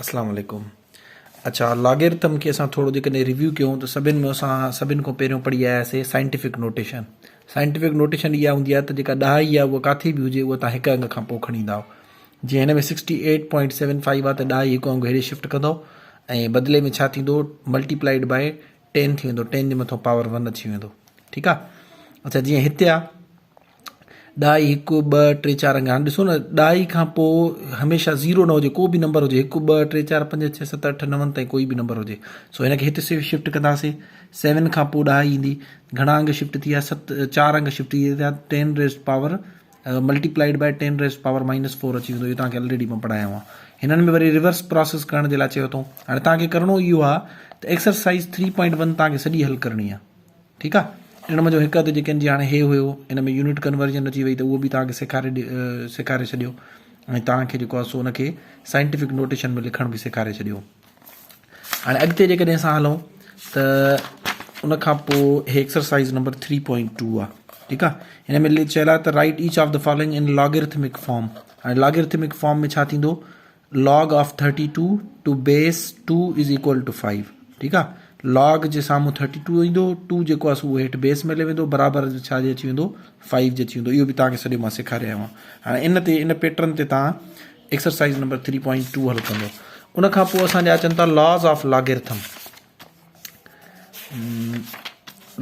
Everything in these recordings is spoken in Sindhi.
اسلام عليڪم اڇا لاگرٿم کي اسان ٿورو جيڪڏهن ريويو ڪيون ته سڀن ۾ اسان سڀن کان پهريون پڙهي آياسي سائنٽيفڪ نوٽيشن سائنٽيفڪ نوٽيشن اها هوندي آهي ته جيڪا ڏهائي آهي اها ڪاٿي به هجي اها تان هڪ انگ کان پوء کڻي ايندا آهيو جيئن هن ۾ sixty eight point seven five آهي ته ڏهائي هڪ انگ هيڏي شفٽ ڪندو ۽ بدلي ۾ ڇا ٿيندو ملٽيپلائيڊ بائي ٽين ٿي ويندو ٽين جي مٿان پاور ون اچي ويندو ٺيڪ آهي اڇا جيئن هتي آهي ڏهائي هڪ ٻه ٽي چار انگ هاڻي ڏسو نه ڏهائي کان پوء هميشه زيرو نه هجي ڪو به نمبر هجي هڪ ٻه ٽي چار پنج ڇهه ست اٺ نون تائين ڪوئي به نمبر هجي سو هن کي هتي شفٽ ڪنداسي سيون کان پوء ڏهائي ايندي گهڻا انگ شفٽ ٿي ويا ست چار انگ شفٽ ٿي ويا ten raise power multiplied by ten raise power minus four اچي ويندو اهو توهان کي الريڊي مان پڙهايو آهي هنن ۾ وري ريورس پراسيس ڪرڻ جي لاء چيو اٿئون هاڻي توهان کي ڪرڻو اهو آهي ته ايڪسرسائز ٿري پوائنٽ ون توهان کي سڄي حل ڪرڻي آهي ٺيڪ آ ان منهنجو هڪ اڌ جيڪي جي هاڻي هي هيو ان ۾ يونٽ ڪنورجن اچي وئي ته اهو به توهان کي سيکاري سيکاري ڇڏيو ۽ توهان کي جيڪو آ سو ان کي سائنٽيفڪ نوٽيشن ۾ لکڻ به سيکاري ڇڏيو هاڻي اڳتي جيڪڏهن اسان هلون ته ان کان پوء هي ايڪسرسائز نمبر 3.2 آ ٺيڪ آ هن ۾ چيل آ ته write each of the following in logarithmic form هاڻي لاگرٿمڪ فارم ۾ ڇا ٿيندو log of 32 to base 2 is equal to 5 ٺيڪ آ log جي سامهون 32 ايندو 2 جيڪو آ سو اهو هيٺ بيس ۾ هلي ويندو برابر ڇا جي اچي ويندو 5 جي اچي ويندو اهو به توهان کي سڄو مان سيکاري آيو آهيان هاڻي ان تي ان پيٽرن تي توهان ايڪسرسائز نمبر 3.2 حل ڪندو ان کان پوء اسان جا اچن ٿا laws of logarithm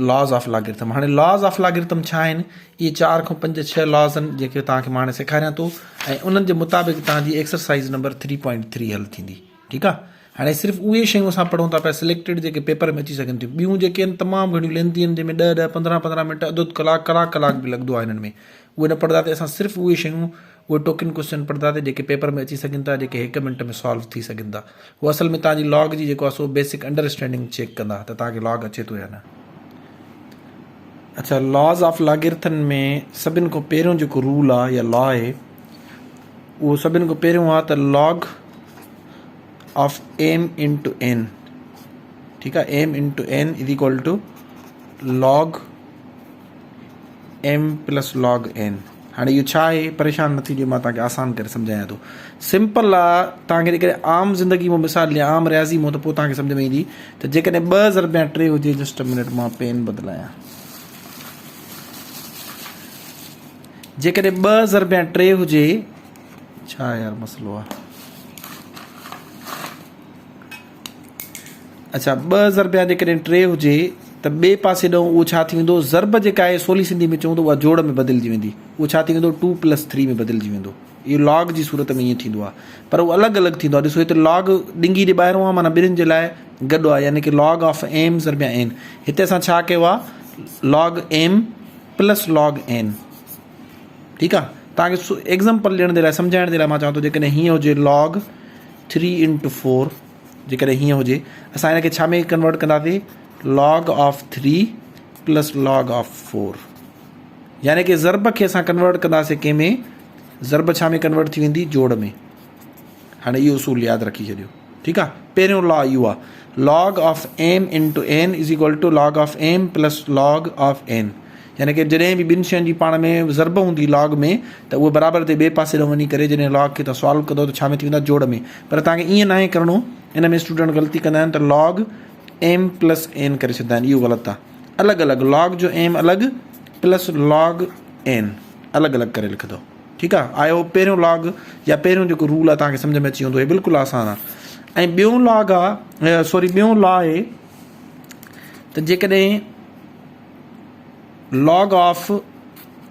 laws of logarithm هاڻي لاز آف لاگرٿم ڇا آهن اهي چار کان پنج ڇهه لاز آهن جيڪي توهان کي مان هاڻي سيکاريان ٿو ۽ انهن جي مطابق توهان جي ايڪسرسائز نمبر 3.3 حل ٿيندي ٺيڪ آهي هاڻي صرف اهي شيون اسان پڙهون ٿا پيا سليڪٽيڊ جيڪي پيپر ۾ اچي سگهن ٿيون ٻيون جيڪي آهن تمام گهڻيون لينٿي آهن جنهن ۾ ڏهه ڏهه پندرهن پندرهن منٽ اڌ اڌ ڪلاڪ ڪلاڪ ڪلاڪ به لڳندو آهي هنن ۾ اهي نه پڙهندا ته اسان صرف اهي شيون اهي ٽوڪن ڪوسچن پڙهندا ته جيڪي پيپر ۾ اچي سگهن ٿا جيڪي هڪ منٽ ۾ سالو ٿي سگهن ٿا هو اصل ۾ توهان جي لاگ جي جيڪو آهي سو بيسڪ انڊراسٽينڊنگ چيڪ ڪندا ته توهان کي لاگ اچي ٿو يا نه. اڇا لاز آف لاگرٿن ۾ سڀن کان پهريون جيڪو رول آهي يا لا آهي اهو سڀن کان پهريون آهي ته log of M into N ٺيڪ آهي M into N is equal to log M plus log N هاڻي اهو ڇا آهي پريشان نه ٿجو مان توهان کي آسان ڪري سمجهايان ٿو سمپل آ توهان کي جيڪڏهن عام زندگي مان مثال ڏيان عام رياضي مان ته پوء توهان کي سمجهه ۾ ايندي ته جيڪڏهن ٻه ضرب يا ٽي هجي جسٽ منٽ مان پين بدلايان جيڪڏهن ٻه ضرب يا ٽي هجي ڇا يار مسئلو آ اڇا ٻه ضرب يا جيڪڏهن ٽي هجي ته ٻئي پاسي ڏانهن اهو ڇا ٿي ويندو ضرب جيڪا آهي سولي سنڌي ۾ چئون ته اها جوڙ ۾ بدلجي ويندي اهو ڇا ٿي ويندو ٽو پلس ٿري ۾ بدلجي ويندو اهو لاگ جي صورت ۾ ائين ٿيندو آهي پر اهو الڳ الڳ ٿيندو آهي ڏسو هتي لاگ ڏنگي جي ٻاهرون آهي معنيٰ ٻنهين جي لاء گڏ آهي يعني ڪي لاگ آف ايم ضرب يا اين هتي اسان ڇا ڪيو آهي log M plus log N ٺيڪ آهي توهان کي ايگزامپل ڏيڻ جي لاء سمجهائڻ جي لاء مان چوان ٿو جيڪڏهن هيئن هجي لاگ ٿري انٽو فور جيڪڏهن هيئن هجي اسان هن کي ڇا ۾ ڪنورٽ ڪنداسين log of 3 plus log of 4 يعني کہ ضرب کي اسان ڪنورٽ ڪنداسين ڪنهن ۾ ضرب ڇا ۾ ڪنورٽ ٿي ويندي جوڙ ۾ هاڻي اهو اصول ياد رکي ڇڏيو ٺيڪ آ پهريون لا اهو آ log of M into N is equal to log of M plus log of N يعني ڪي جڏهن به ٻن شين جي پاڻ ۾ ضرب هوندي لاگ ۾ ته اهي برابر تي ٻئي پاسي ڏانهن وڃي ڪري جڏهن لاگ کي توهان سالو ڪندو ته ڇا ۾ ٿي ويندا جوڙ ۾ پر توهان کي ائين ناهي ڪرڻو ان ۾ اسٽوڊنٽ غلطي ڪندا آهن ته لاگ ايم پلس اين ڪري ڇڏندا آهن اهو غلط آهي الڳ الڳ لاگ جو ايم الڳ پلس لاگ اين الڳ الڳ ڪري لکندو ٺيڪ آهي آيو پهريون لاگ يا پهريون جيڪو رول آهي توهان کي سمجھ ۾ اچي ويندو هي بلڪل آسان آهي ۽ ٻيون لاگ آهي سوري ٻيون لا آهي ته جيڪڏهن log of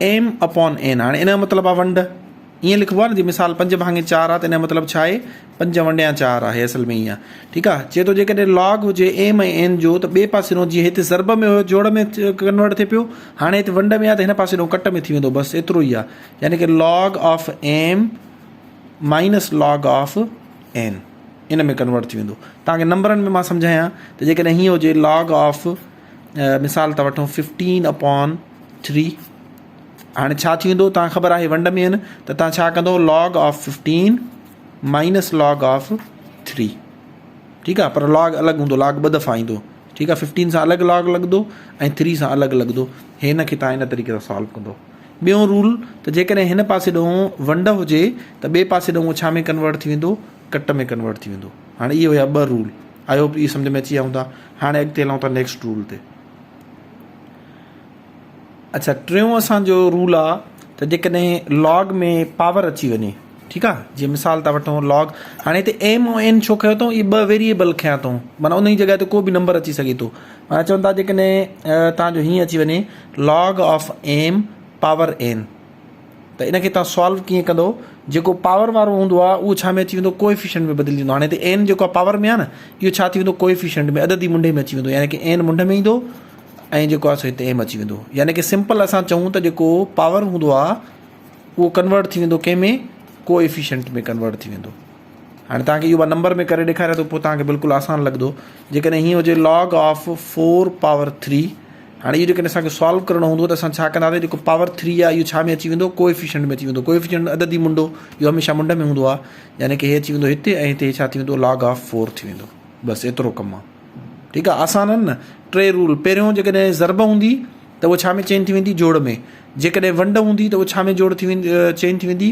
M upon N هاڻي ان جو مطلب آهي ونڊ ائين لکبو آهي نه جي مثال پنج ڀاڱي چار آهي ته ان جو مطلب ڇا آهي پنج ونڊيا چار آهي اصل ۾ ائين آهي ٺيڪ آهي چئي ٿو جيڪڏهن لاگ هجي ايم ۽ اين جو ته ٻئي پاسي ڏانهن جيئن هتي ضرب ۾ هيو جوڙ ۾ ڪنورٽ ٿئي پيو هاڻي هتي ونڊ ۾ آهي ته هن پاسي ڏانهن ڪٽ ۾ ٿي ويندو بس ايترو ئي آهي يعني ڪي log of M minus log of N in ۾ convert ٿي ويندو تان کي نمبرن ۾ مان سمجهايان ته جيڪڏهن هيئن هجي لاگ آف مثال ٿا وٺون ففٽين اپان ٿري هاڻي ڇا ٿي ويندو تان خبر آهي ونڊ ۾ آهن ته تان ڇا ڪندو log of fifteen minus log of three ٺيڪ آهي پر لاگ الڳ هوندو لاگ ٻه دفعا ايندو ٺيڪ آهي ففٽين سان الڳ لاگ لڳندو ۽ ٿري سان الڳ لڳندو هن کي تان ان طريقي سان سالو ڪندو ٻيون رول ته جيڪڏهن هن پاسي ڏانهن ونڊ هجي ته ٻئي پاسي ڏانهن ڇا ۾ ڪنورٽ ٿي ويندو؟ ڪٽ ۾ ڪنورٽ ٿي ويندو. هاڻي اهي هيا ٻه رول. I hope اهي سمجهه ۾ اچي ويا هوندا. هاڻي اڳتي هلون ٿا نيڪسٽ رول تي. اڇا ٽيون اسان جو رول آ ته جيڪڏهن لاگ ۾ پاور اچي وڃي ٺيڪ آ جيئن مثال ٿا وٺون لاگ هاڻي هتي ايم او اين ڇو کنيو اٿئون اهي ٻه ويريبل کنيا اٿئون معنيٰ ان جي جڳهه تي ڪو به نمبر اچي سگهي ٿو معنيٰ چون ٿا جيڪڏهن تان جو هيئن اچي وڃي log of M power N ته ان کي توهان سالو ڪيئن ڪندو جيڪو پاور وارو هوندو آهي اهو ڇا ۾ اچي ويندو ڪوئفيشنٽ ۾ بدلجي ويندو هاڻي هتي اين جيڪو آهي پاور ۾ آهي نه اهو ڇا ٿي ويندو ڪوئفيشنٽ ۾ عددي منڍي ۾ اچي ويندو يعني ڪي اين منڍ ۾ ايندو ۽ جيڪو آهي سو هتي ايم اچي ويندو يعني ڪي سمپل اسان چئون ته جيڪو پاور هوندو آهي اهو ڪنورٽ ٿي ويندو ڪنهن ۾ ڪوئفيشنٽ ۾ ڪنورٽ ٿي ويندو هاڻي توهان کي اهو مان نمبر ۾ ڪري ڏيکاريان ٿو پوء توهان کي بلڪل آسان لڳندو جيڪڏهن هيئن هجي لاگ آف فور پاور 3 هاڻي اهو جيڪڏهن اسان کي سالو ڪرڻو هوندو ته اسان ڇا ڪنداسين جيڪو پاور 3 آهي اهو ڇا ۾ اچي ويندو ڪوئفيشنٽ ۾ اچي ويندو ڪوئفيشنٽ عددي منڊو اهو هميشه منڊ ۾ هوندو آهي يعني ڪي هي اچي ويندو هتي ۽ هتي ڇا ٿي ويندو لاگ آف 4 ٿي ويندو بس ايترو ڪم آهي ٺيڪ آهي آسان آهن نه ٽي رول پهريون جيڪڏهن ضرب هوندي ته اهو ڇا ۾ چينج ٿي ويندي جوڙ ۾ جيڪڏهن ونڊ هوندي ته اهو ڇا ۾ جوڙ ٿي ويندي چينج ٿي ويندي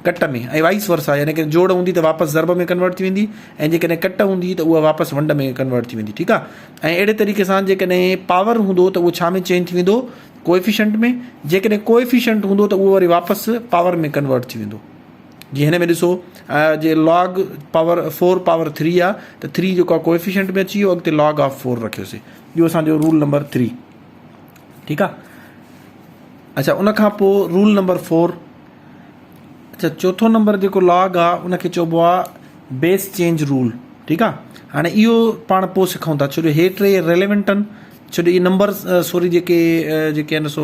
ڪٽ ۾ ۽ وائس ورسا يعني ڪي جوڙ هوندي ته واپس ضرب ۾ ڪنورٽ ٿي ويندي ۽ جيڪڏهن ڪٽ هوندي ته اها واپس ونڊ ۾ ڪنورٽ ٿي ويندي ٺيڪ آهي ۽ اهڙي طريقي سان جيڪڏهن پاور هوندو ته اهو ڇا ۾ چينج ٿي ويندو ڪوئفيشنٽ ۾ جيڪڏهن ڪوئفيشنٽ هوندو ته اهو وري واپس پاور ۾ ڪنورٽ ٿي ويندو جي هن ۾ ڏسو جي لاگ پاور 4 پاور 3 آ ته 3 جيڪو آ ڪوئفيشنٽ ۾ اچي ويو اڳتي لاگ آف 4 رکيوسي اهو اسان جو رول نمبر 3 ٺيڪ آ اچھا ان کان پوء رول نمبر 4 اچھا چوٿون نمبر جيڪو لاگ آ ان کي چئبو آ بيس چينج رول ٺيڪ آ هاڻي اهو پاڻ پوء سکون ٿا ڇو جو هي ٽي ريليونٽ آهن ڇو جو اهي نمبر سوري جيڪي جيڪي آهن سو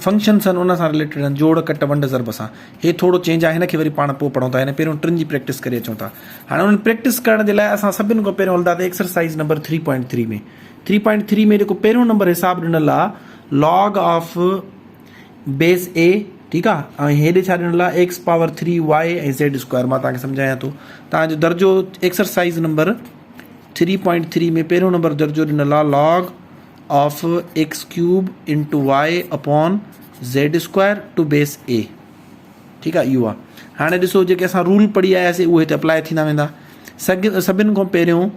فنڪشنس آهن ان سان رليٽيڊ آهن جوڙ ڪٽ ونڊ ضرب سان هي ٿورو چينج آهي هن کي وري پاڻ پوء پڙهون ٿا يعني پهريون ٽن جي پريڪٽس ڪري اچون ٿا هاڻي انهن پريڪٽس ڪرڻ جي لاء اسان سڀن کان پهريون هلنداسين ايڪسرسائز نمبر 3.3 ۾ 3.3 ۾ جيڪو پهريون نمبر حساب ڏنل آ لاگ آف بيس اي ٺيڪ آ ۽ هيڏي ڇا ڏنل آ ايڪس پاور 3 وائي ۽ زيڊ اسڪوائر مان توهان کي سمجهايان ٿو توهان جو درجو ايڪسرسائز نمبر 3.3 ۾ پهريون نمبر درجو ڏنل آ log of X cube into Y upon Z square to base A ٺيڪ آ اهو آ هاڻي ڏسو جيڪي اسان رول پڙهي آياسي اهي هتي اپلائي ٿيندا ويندا سڀن کان پهريون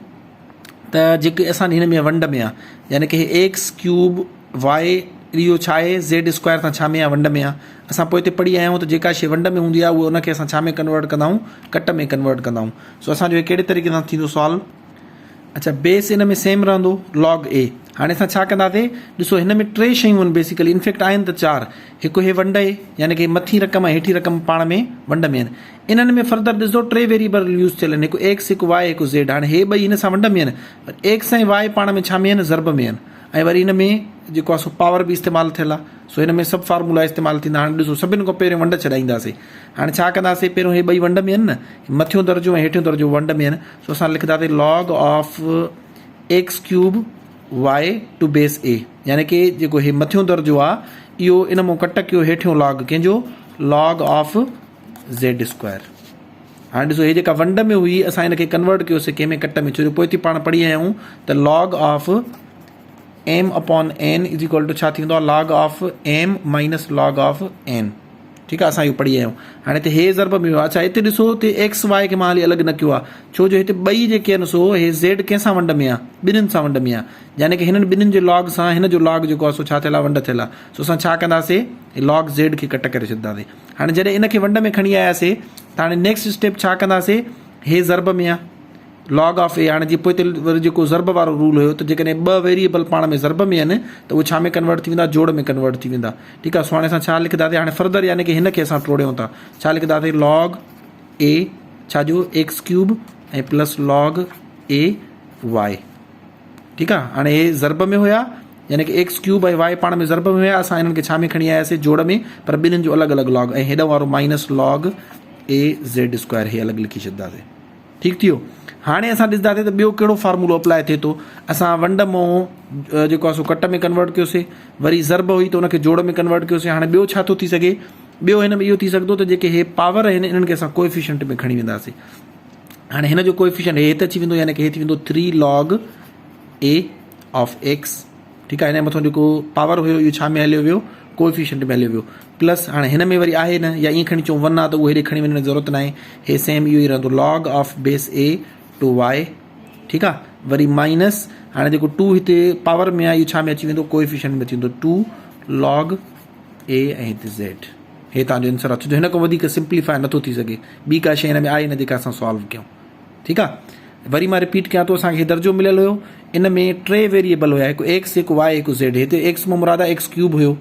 ته جيڪي اسان هن ۾ ونڊ ۾ آ يعني ڪي ايڪس ڪيوب وائي اهو ڇا آهي زيڊ اسڪوائر سان ڇا ۾ آ ونڊ ۾ آ اسان پوئتي پڙهي آيا آهيون ته جيڪا شي ونڊ ۾ هوندي آ اهو ان کي اسان ڇا ۾ ڪنورٽ ڪندا آهيون ڪٽ ۾ ڪنورٽ ڪندا آهيون سو اسان جو هي ڪهڙي طريقي سان ٿيندو سالو اڇا بيس ان ۾ سيم رهندو لاگ اي هاڻي اسان ڇا ڪنداسي ڏسو هن ۾ ٽي شيون آهن بيسيڪلي انفيڪٽ آهن ته چار هڪ هي ونڊ آهي يعني ڪي مٿين رقم ۽ هيٺين رقم پاڻ ۾ ونڊ ۾ آهن انهن ۾ فردر ڏسو ٽي ويريبل يوز ٿيل آهن هڪ ايڪس هڪ وائي هڪ زيڊ هاڻي هي ٻئي هن سان ونڊ ۾ آهن پر ايڪس ۽ وائي پاڻ ۾ ڇا ۾ آهن ضرب ۾ آهن ۽ وري هن ۾ جيڪو آهي سو پاور به استعمال ٿيل آهي سو هن ۾ سڀ فارمولا استعمال ٿيندا هاڻي ڏسو سڀن کان پهريون ونڊ ڇڏائينداسي هاڻي ڇا ڪنداسي پهريون هي ٻئي ونڊ ۾ آهن نه مٿيون درجو ۽ هيٺيون درجو ونڊ ۾ آهن سو اسان لکنداسي log of X cube Y to base A يعني ڪي جيڪو هي مٿيون درجو آهي اهو ان مون ڪٽ ڪيو هيٺيون لاگ ڪنهن جو لاگ آف زيڊ اسڪوائر هاڻي ڏسو هي جيڪا ونڊ ۾ هئي اسان هن کي ڪنورٽ ڪيوسي ڪنهن ۾ ڪٽ ۾ ڇو جو پوئتي پاڻ پڙهي آيا آهيون ته log of M upon N is equal to ڇا ٿيندو آهي log of M minus log of N ٺيڪ آهي اسان اهو پڙهي آيا آهيون هاڻي هتي هي ضرب ۾ ويو اڇا هتي ڏسو هتي ايڪس وائي کي مان هلي الڳ نه ڪيو آهي ڇو جو هتي ٻئي جيڪي آهن سو هي زيڊ ڪنهن سان ونڊ ۾ آهي ٻنهن سان ونڊ ۾ آهي يعني ڪي هنن ٻنهن جي لاگ سان هن جو لاگ جيڪو آهي سو ڇا ٿيل آهي ونڊ ٿيل آهي سو اسان ڇا ڪنداسي لاگ زيڊ کي ڪٽ ڪري ڇڏنداسي هاڻي جڏهن ان کي ونڊ ۾ کڻي آياسي ته هاڻي نيڪسٽ اسٽيپ ڇا ڪنداسي هي ضرب ۾ آ لاگ آف اي هاڻي جي پوئتي وري جيڪو ضرب وارو رول هيو ته جيڪڏهن ٻه ويريبل پاڻ ۾ ضرب ۾ آهن ته اهي ڇا ۾ ڪنورٽ ٿي ويندا جوڙ ۾ ڪنورٽ ٿي ويندا ٺيڪ آ سو هاڻي اسان ڇا لکنداسي هاڻي فردر يعني ڪي هن کي اسان ٽوڙيون ٿا ڇا لکنداسي لاگ اي ڇا جو ايڪس ڪيوب ۽ پلس لاگ اي وائي ٺيڪ آ هاڻي هي ضرب ۾ هيا يعني ڪي ايڪس ڪيوب ۽ وائي پاڻ ۾ ضرب ۾ هيا اسان انهن کي ڇا ۾ کڻي آياسي جوڙ ۾ پر ٻنهن جو الڳ الڳ لاگ ۽ هيڏانهن وارو minus log A Z square هي الڳ لکي ڇڏنداسي ٺيڪ ٿي ويو هاڻي اسان ڏسنداسي ته ٻيو ڪهڙو فارمولو اپلاء ٿئي ٿو اسان ونڊ مون جيڪو آ سو ڪٽ ۾ ڪنورٽ ڪيوسي وري ضرب هئي ته ان کي جوڙ ۾ ڪنورٽ ڪيوسي هاڻي ٻيو ڇا ٿو ٿي سگهي ٻيو هن ۾ اهو ٿي سگهندو ته جيڪي هي پاور آهن انهن کي اسان ڪوئفيشنٽ ۾ کڻي وينداسي هاڻي هن جو ڪوئفيشنٽ هي هت اچي ويندو يعني ڪي هي ٿي ويندو 3 لاگ اي آف ايڪس ٺيڪ آهي هن مٿو جيڪو پاور هيو اهو ڇا ۾ هليو ويو ڪوئفيشنٽ ۾ هليو ويو پلس هاڻي هن ۾ وري آهي نه يا ائين کڻي چئون ون آ ته اهو هيڏي کڻي وڃڻ جي ضرورت ناهي هي سيم اهو ئي رهندو لاگ آف بيس اي ٽو واء ٺيڪ آ وري مائنس هاڻي جيڪو ٽو هتي پاور ۾ آ اهو ڇا ۾ اچي ويندو ڪوئفيشنٽ ۾ اچي ويندو ٽو لاگ اي ۽ هتي زيڊ هي تان جو آنسر آ ڇو جو هن کان وڌيڪ سمپليفائي نٿو ٿي سگهي ٻي ڪا شي هن ۾ آهي نه جيڪا اسان سالو ڪيون ٺيڪ آ وري مان رپيٽ ڪيان ٿو اسان کي درجو مليل هيو ان ۾ ٽي ويريبل هيا هڪ ايڪس هڪ واء هڪ زيڊ هتي ايڪس مان مراد آ ايڪس ڪيوب هيو.